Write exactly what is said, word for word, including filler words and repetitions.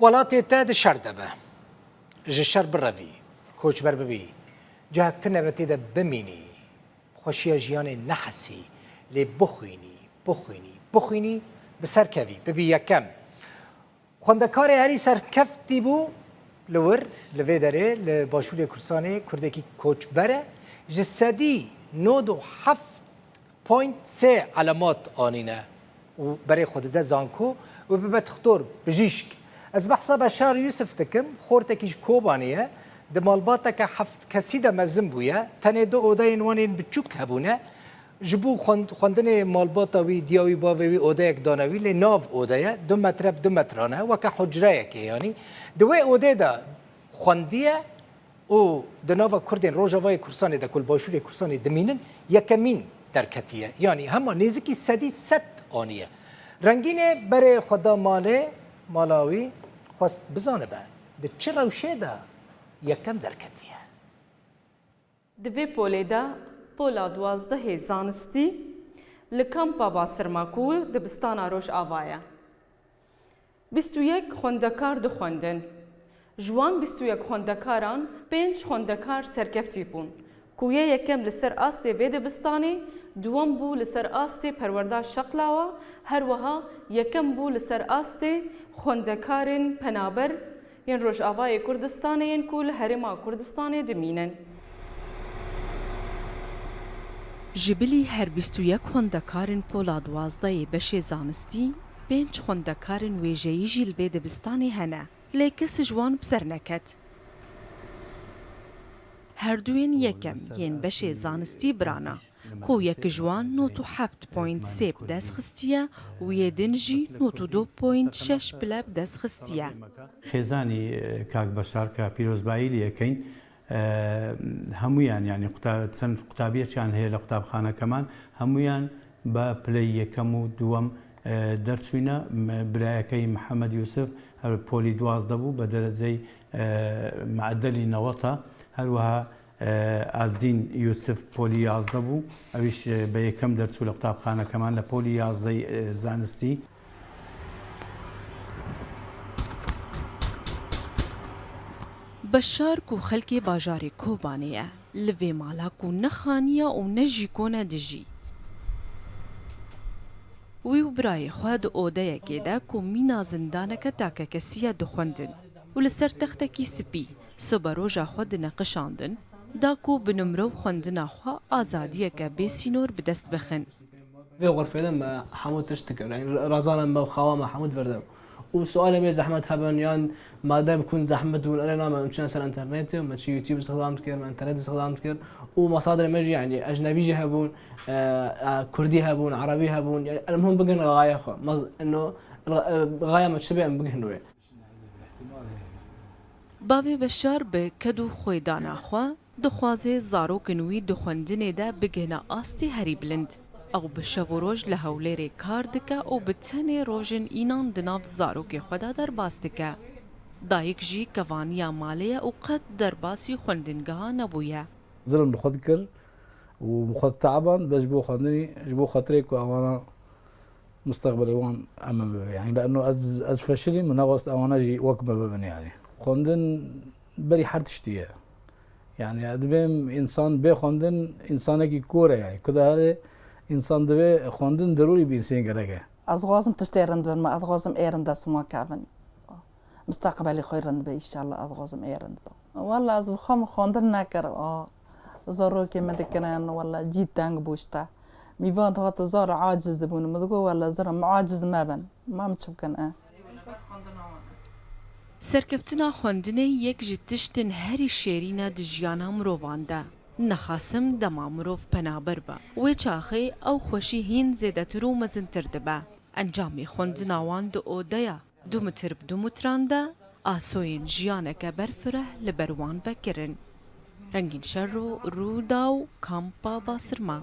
Welatê te di şer de be. Ji şer birevî, koçber bibî, cihek tune be tê de bimînî, xweşiya jiyanê nehesî, lê bixwînî, bixwînî, bixwînî, bi ser kevî, bibî yekem. Xwendekarê herî serkeftî bû li wir, li vê derê, li Başûrê Kurdistanê, Kurdekî koçber e, ji sedî nod û heft point sê elemat anîne û berê xwe dide zanko û bibe dixtor, bijîşk. Ez behsa Beşar Yusuf dikim, xortekî ji Kobanê ye, di malbateke heft kesî de mezin bûye, tenê du odeyên wan ên biçûk hebûne. Ji bo xwend-, xwendinê malbata wî, diya wî, bavê wî odeyek dane wî, lê nav ode ye, du metre bi du metran e, weke hucreyekê yanî. Di wê odê de xwendiye û di nava Kurdên Rojavayê Kurdistanê de ku li Başûrê Kurdistanê dimînin, yekemîn derketiye. Yanî hema nêzikî sedî sed aniye. Rengînê berê xwe da malê, mala wî, xwest bizanibe di çi rewşê de yekem derketiye. Di vê polê de pola duwazdehê zanistî li kampa Basirma ku dibistana Rojava ye. Bîst û yek xwendekar dixwendin. Ji wan bîst û yek xwendekaran pênc xwendekar serkeftî bûn ku yê yekem li ser astê vê dibistanê, duwem bû li ser astê perwerda şeqlawa, her wiha yekem bû li ser astê xwendekarên penaber yên Rojavayê Kurdistanê yên ku li Herêma Kurdistanê dimînin. Ji bilî her bîst û yek xwendekarên pola duwazdehê beşê zanistî, pênc xwendekarên wêjeyî jî li vê dibistanê hene, lê kes ji wan bi ser neket. Herduyên yekem yên beşê zanistî birana. Ku yek ji wan nod û heft point sê bi dest xistiye û yê din jî nod û du point şeş bile bi dest xistiye. Xêzanî, e, kak Beşar ke pîrozbayî lê yekeyn, e, hemûyan, yanî quta-, çend qutabiyekîyan heye li qutabxanekeman, hemûyan be pileyê yekem û duwem, e, derçûyne. Me-, birayekey Mihemed Yûsif her polî duwazdeh bû, be derecey, e, meedelî neweta. Her wiha Aldîn Yûsif polî yazdeh bû. Ewîş, e, be yekem derçû li qutabxanekeman li polî yazdeh, e, zanistî. Beşar ku xelkê bajarê Kobanê ye, li vê mala ku ne xaniya û ne jî kone dijî. Wî û birayê xwe di odeyekê de ku mîna zindaneke takekesî ye dixwendin. û li ser textekî spî siberoja xwe dineqişandin, da ku binimre û xwendina xwe azadiyeke bê sînor bi dest bixin. Vê xurfê de me hemû tişt dikir. Yanî razana me û xawa me hemû divirdin. Û sualê bê zehmet hebin yan madem kun zehmet bûn, erê na me çûn ser internetê û me çi YouTube istixdam dikir, me internet istixdam dikir. Û masadrê me jî yanî ecnebî jî hebûn, e, e, kurdî hebûn, erebî hebûn. Yanî em hûn bigin xaya xwe. Maz-, ino, e, xaya me çi bê em bigin wê. Bavê Beşar bi ked û xwêdana xwe dixwaze zarokên wî di xwendinê de bigihine astê herî bilind. Ew bi şev û roj li Hewlêrê kar dike û bi tenê rojên înan di nav zarokê xwe de derbas dike. Dayik jî kevaniya malê ye û qet derbasî xwendingeha nebûye. Zilm li xwe dikir û bi xwe diteeban, bes ji bo xwendinî, ji bo xatirê ku ewana mustaqbelê wan em bibe. Yanî, le'enno ez, ez feşilîm û nexwest ewana jî wek min bibin, yanî. Xwendin berî her tiştî ye. Yanî, dibêm însan bê xwendin, însanekî kor e, yanî. Ku de herê însan divê xwendin derûrî bi însên gerek e. Ez dixwazim tiştê rind bin, ez dixwazim ê rind dest min kevin. Mustaqbelê xwe rind be, înşallah, ez dixwazim ê rind be. Walla ez bi xwe min xwendin nekir. O, zarokê min dikirin, walla cî teng bû işte. Mîvan dihat zar aciz dibûn. Min digot, walla zirim aciz mebin. Ma min çi bikin, e? Serkeftina xwendinê yek ji tiştên herî şêrîn e di jiyana mirovan de. Nexasim dema mirov penaber be, wê çaxê ew xweşî hîn zêdetir û mezintir dibe. Encamê xwendina wan di odeya du metr bi du metran de asoyên jiyaneke berfireh li ber wan vekirin. Rengîn Şerro, Rûdaw, Kampa Basirma.